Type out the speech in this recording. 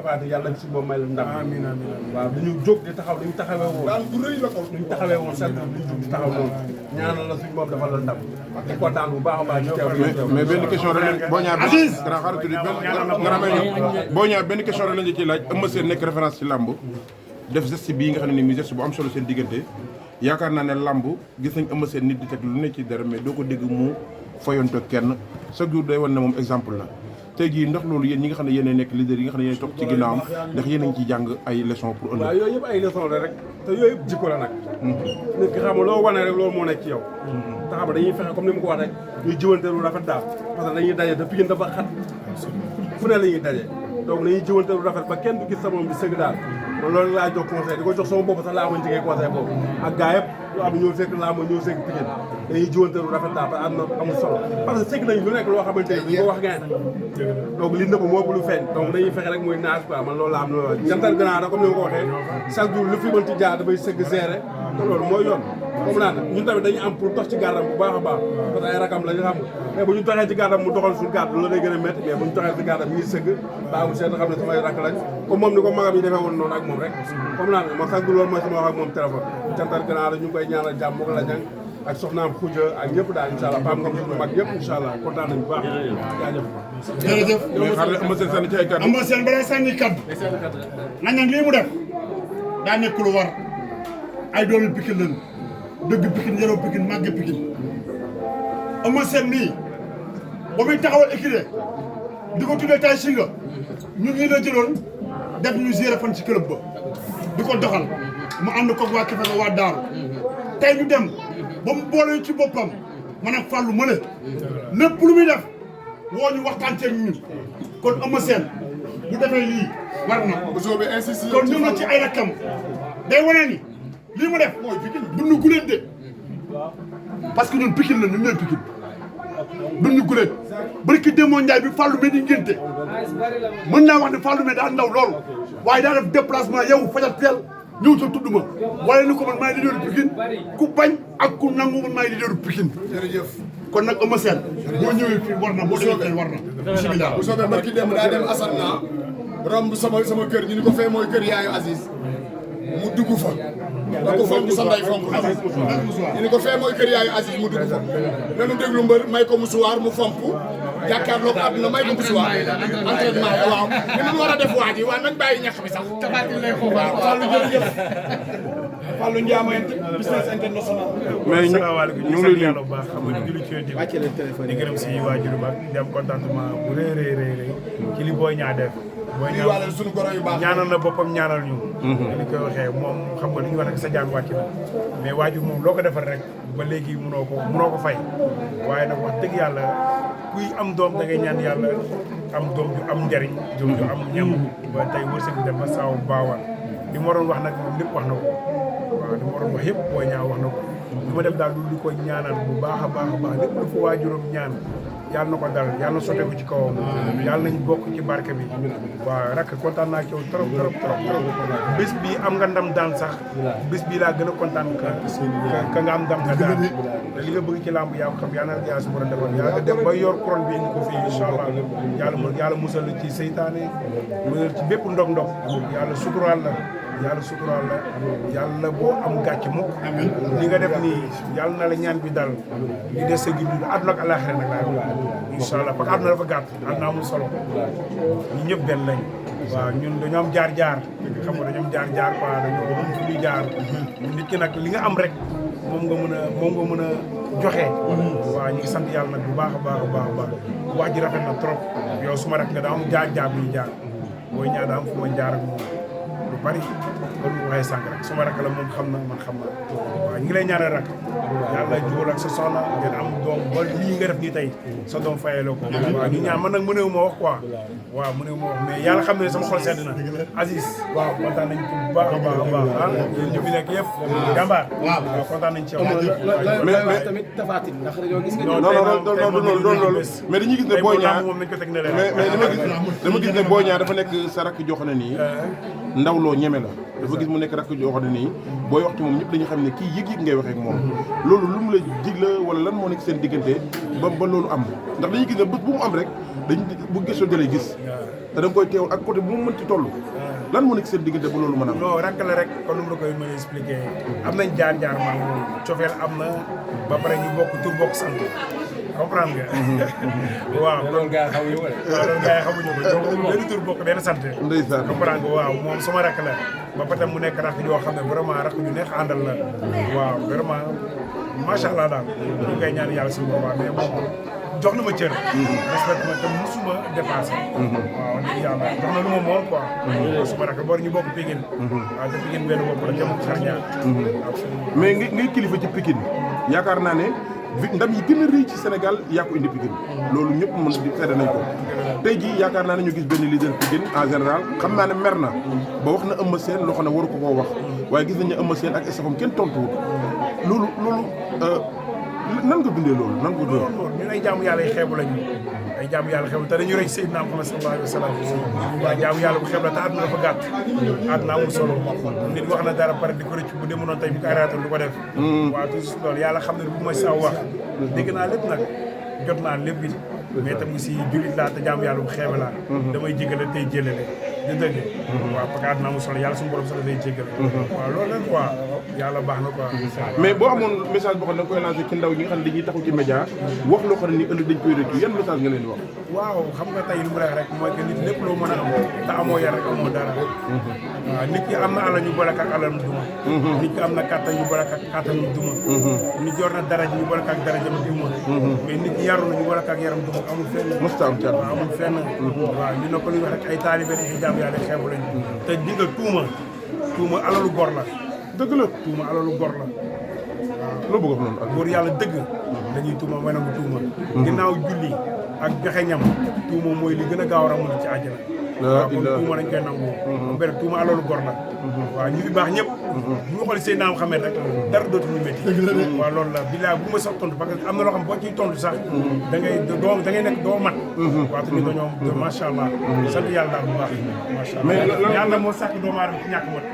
Tapha Tine yàlla si moom may la ndam amiin waaw duñu jóg di taxaw duñu taxawee woon daal bu rëy la ko duñu taxawee woon chaque jour duñu jóg di taxaw noonu ñaanal la suñ moom dafa la ndam di kontaan bu baax a baax ci teew mais benn question rek boo ñaar grand xaaral tuuti boo ñaar benn question rek lañu ciy laaj Eumeu Sène nekk référence ci làmb def geste bii nga xam ne ni muy geste bu am solo seen diggante yaakaar naa ne làmb gis nañ Eumeu Sène nit di teg lu ne ci dara mais doo ko dégg mu fayonto kenn chaque jour day wan ne moom exemple la tey jii ndax loolu yéen ñi nga xam ne yéen nekk leader yi nga xam ne yéen topp ci ginnaawam ndax yéen a ngi ciy jàng ay leçons pour ëllëg. waaw yooyu yëpp ay leçons la rek te yooyu yëpp jikko la nag nit ki xam nga loo wane rek loolu moo nekk ci yow te xam nga dañuy fexe comme ni mu ko wax rek ñuy jiwante lu rafet daal parce que dañuy daje te Pikine dafa xat fu ne la ñuy daje donc dañuy jiwante lu rafet ba kenn du gis sa moom bi sëgg daal man loolu laa jox conseil di ko jox sama bopp sax laa ko njëkkee conseil boobu ak gars yëpp lu am ñëw fekk laa ma ñëw fekk Pikine dañuy jiwante lu rafet daal parce que am na amul solo parce que sëgg nañ lu nekk loo xamante ni ko wax ngeen donc li nëbb moo lu feeñ donc dañuy fexe rek muy naaj quoi man loolu laa am loolu jantal gannaaw da comme ni ma ko waxee chaque jour lu fi mën ci jaar dafay sëgg gérer te loolu mooy yoon comme naan ñun tamit dañuy am pour dox ci gàrdam bu baax a baax parce que ay rakam la ñu xam mais bu ñu doxee ci gàrdam mu doxal suñu gàdd loolu day gën a métti mais bu ñu doxee ci gàrdam ñuy sëgg baaxul seen xam ne samay rakk lañ comme moom ni ko magam yi defee woon noonu ak moom rek comme naan ma chaque jour loolu mooy sama wax ak moom téléphone jantal gannaaw la ñu ngi koy ñaanal jàmm moo ko la jàng ak soxnaam Khoudia ak ñëpp daal incha allah Pam Ngom suñu mag yëpp incha allah kontaan nañu bu baax jaajëf jërëjëf mais xaaral Eumeu Sène sànni ci ay kaddu Eumeu Sène balaa sànni kaddu nañ nag lii mu def daa nekk lu war ay doomi Pikine lañu dëgg Pikine yaroo Pikine màgge Pikine Eumeu Sène nii ba muy taxawal écurie di ko tuddee tay singa ñu ngi la jëloon def ñu gérer fan ci club ba di ko doxal mu ànd ko waa Kefe nga waa Daaru tey ñu dem ba mu boole ci boppam man ak Fallou mëne lépp lu muy def woo ñu waxtaan ceeg ñun kon Eumeu Sène bu defee lii war na kon ñëw na ci ay rakkam day wane ni lii mu def mooy Pikine duñu guléet de parce que ñun Pikine la ñun ñooy Pikine duñu guléet barki démoo Njaay bi Fallou me di ngénte mën naa wax ne Fallou me daa ndaw loolu waaye daa def déplacement yow fajar teel ñëw sa tudd ma waaye ni ko man maay leaderu Pikine ku bañ ak ku nangu man maay leaderu Pikine kon nag Eumeu Sène boo ñëwee fii war na boo demee fii war na bismillah bu soobee barki dem daa dem Asana romb sama kër ñu ni ko fee mooy kër yaayu Aziz mu dugg fa da ko fonk sa nday fonk ñu ni ko fee mooy kër yaayu Aziz mu dugg fa nanu déglu mbër may ko musuwaar mu fomp jàkkaarloo ko àdduna may ko musuwaar entraînement waaw ni mun war a def waa ji waa nañ bàyyi ñax bi sax tabaati lay ko waaw Fallou jërëjëf Fallou Ndiamay business international mais ñu ngi lay yàlla bu baax xam nga di julli ci téléphone di gërëm si waajur ba di am contentement bu rëy ci li Boy Niang def Boy Niang suñu goro yu baax ñaanal na boppam ñaanal ñu li koy waxee moom xam nga li ñu wax rek sa jaan wàcc na mais waajur moom loo ko defal rek ba léegi mënoo ko fay waaye nag wax dëgg yàlla kuy am doom da ngay ñaan yàlla am doom ju am njariñ doom ju am ñam ba tey wërsëg dem ba saaw baawaan li ma waroon wax nag moom lépp wax na ko waaw li ma waroon wax yëpp Boy Niang wax na ko li ma def daal du ko ñaanal bu baax a baax lépp lu fa waajuram ñaan yàlla na ko dal yàlla na soteeku ci kawam yàlla nañ bokk ci barke bi waaw rakk kontaan naa ci yow trop bés bi am nga ndam daan sax bés bi laa gën a kontaan ka nga am ndam nga daan te li nga bëgg ci làmb yaa ko xam yàlla na yàlla su borom defal yàlla nga dem ba yor couronne bi indi ko fii incha allah yàlla musal ci seytaane musal ci bépp ndog-ndog yàlla suturaal la yàlla boo am gàcc mukk li nga def nii yàlla na la ñaan bi dal li des sa gi dund àdduna ak àllaaxira nag laa incha allah parce que àdduna dafa gàtt àdduna amul solo ñu ñëpp benn lañ waaw ñun dañoo am jaar-jaar xam nga dañoo am jaar-jaar quoi dañoo am fu ñuy jaar nit ki nag li nga am rek moom nga mën a joxe waaw ñu ngi sant yàlla nag bu baax a baax wax ji rafet na trop yow suma rek nga daa am jaar-jaar bu ñu jaar Boy Niang daa am fu ma jaar ak moom lu bari loolu mu waxee sànq rek suma rakk la moom xam na man xam na waaw ñu ngi lay ñaanal rakk yàlla jubal ak sa soxna ngeen am doom ba lii nga def nii tey sa doom fayaloo ko waaw ñu ñaan man nag mënewu ma wax quoi waaw mënewu ma wax mais yàlla xam ne sama xol sedd na Aziz waaw kontaan nañ ci bu baax a baax ah ñu fi nekk yëpp jàmbaar waaw kontaan nañ ci yow mais tamit Tapha Tine ndax dañoo gis nga non loolu mais dañuy gis ne Boy Niang moom nañ ko teg ne mais dama gis ne Boy Niang dafa nekk sa rakk jox na nii ndaw loo ñeme la dafa gis mu nekk rakk joo xam ne nii booy wax ci moom ñëpp dañu xam ne kii yëg-yëg ngay waxee ak moom loolu lu mu la dig la wala lan moo nekk seen diggante ba loolu am ndax dañuy gis ne bés bu mu am rek dañ bu gisoo dalay gis te da nga koy teewal ak côté bu mu mënti toll lan moo nekk seen diggante ba loolu mën a am non rakk la rek kon nu mu la koy mën a expliqué am nañ jaar-jaar maa moom cofeel am na ba pare ñu bokk tur bokk sant comprendre nga waaw loolu gars yi xamuñu ko waaw loolu gars yi xamuñu ko donc benn tur bokk benn sant ndeysaan comprendre nga waaw moom sama rakk la ba pare mu nekk rakk yoo xam ne vraiment rakk ñu neex àndal la waaw vraiment macha allah daal ñu ngi koy ñaan yàlla suñu boobaa mais moom jox na ma cër respect ma te musuma dépassé waaw dëgg yàlla jox na lu ma moom quoi suma rakk boor ñu bokk Pikine waaw te Pikine benn bopp la jëm xar ñaar mais ngay kilifa ci Pikine yaakaar naa ne ndam yi gën a rëy ci Sénégal yaa ko indi Pikine loolu ñëpp mën di seede nañ ko tey jii yaakaar naa ne ñu gis benn leader Pikine en général xam naa ne mer na ba wax na Eumeu Sène loo xam ne waru ko koo wax waaye gis nañ ne Eumeu Sène ak estafam kenn tontuwul loolu nan nga dundee loolu nan nga ko dundee ñun ay jaamu yàlla yi xeebu lañu ay jaamu yàlla xeebu te dañu rëy Seydina Muhammad sallallahu alayhi wa sallam waaw jaamu yàlla bu xeeb la te àdduna dafa gàtt àdduna amul solo nit wax na dara pare di ko rëcc bu demoon tey bu ko arrêté du ko def waaw toujours loolu yàlla xam ne bu may saw wax dégg naa lépp nag jot naa lépp it mais tam aussi jullit laa te jaamu yàlla bu xeebe laa damay jégale tey jëlale di dëgg waaw parce que àdduna amul solo yàlla suñu borom sax dafay jégale waaw loolu la quoi yàlla baax na quoi mais boo amoon message boo xam ne da nga koy lancé ci ndaw ñi nga xam ne dañuy taxaw ci média wax loo xam ne ni ëllëg dañ koy rëccu yan message nga leen di wax waaw xam nga tey li mu rek mooy que nit lépp loo mën a am te amoo yar rek amoo dara waaw nit ki am na alal ñu boole ak alalam duma nit ki am na kàttan ñu boole ak kàttanam duma nit yor na dara ñu boole ak darajam duma mais nit ki yaru na ñu boole ak yaram duma amul fenn mosta am waaw amul fenn waaw ñu ne ko li wax rek ay taalibe ay jaam yàlla xeebu lañu te di nga tuuma alalu gor la dëgg la tuuma alalu gor la loo bëgg a wax noonu ak góor yàlla dëgg dañuy tuuma mooy nangu tuuma ginnaaw julli ak joxe ñam tuuma mooy li gën a gaaw a ramu ci àjjana waaw kon tuuma dañ koy nangu am benn tuuma alalu gor la waaw ñu fi baax ñëpp bu ñu xool seen naam xamee rek dara dootuñu métti waaw loolu la bilaay bu ma sax tontu parce que am na loo xam boo ciy tontu sax da ngay nekk doo mat waaw te ñu dañoo macha allah sant yàlla daal bu baax macha allah yàlla moo sàkk doomu aadama ci ñàkk mat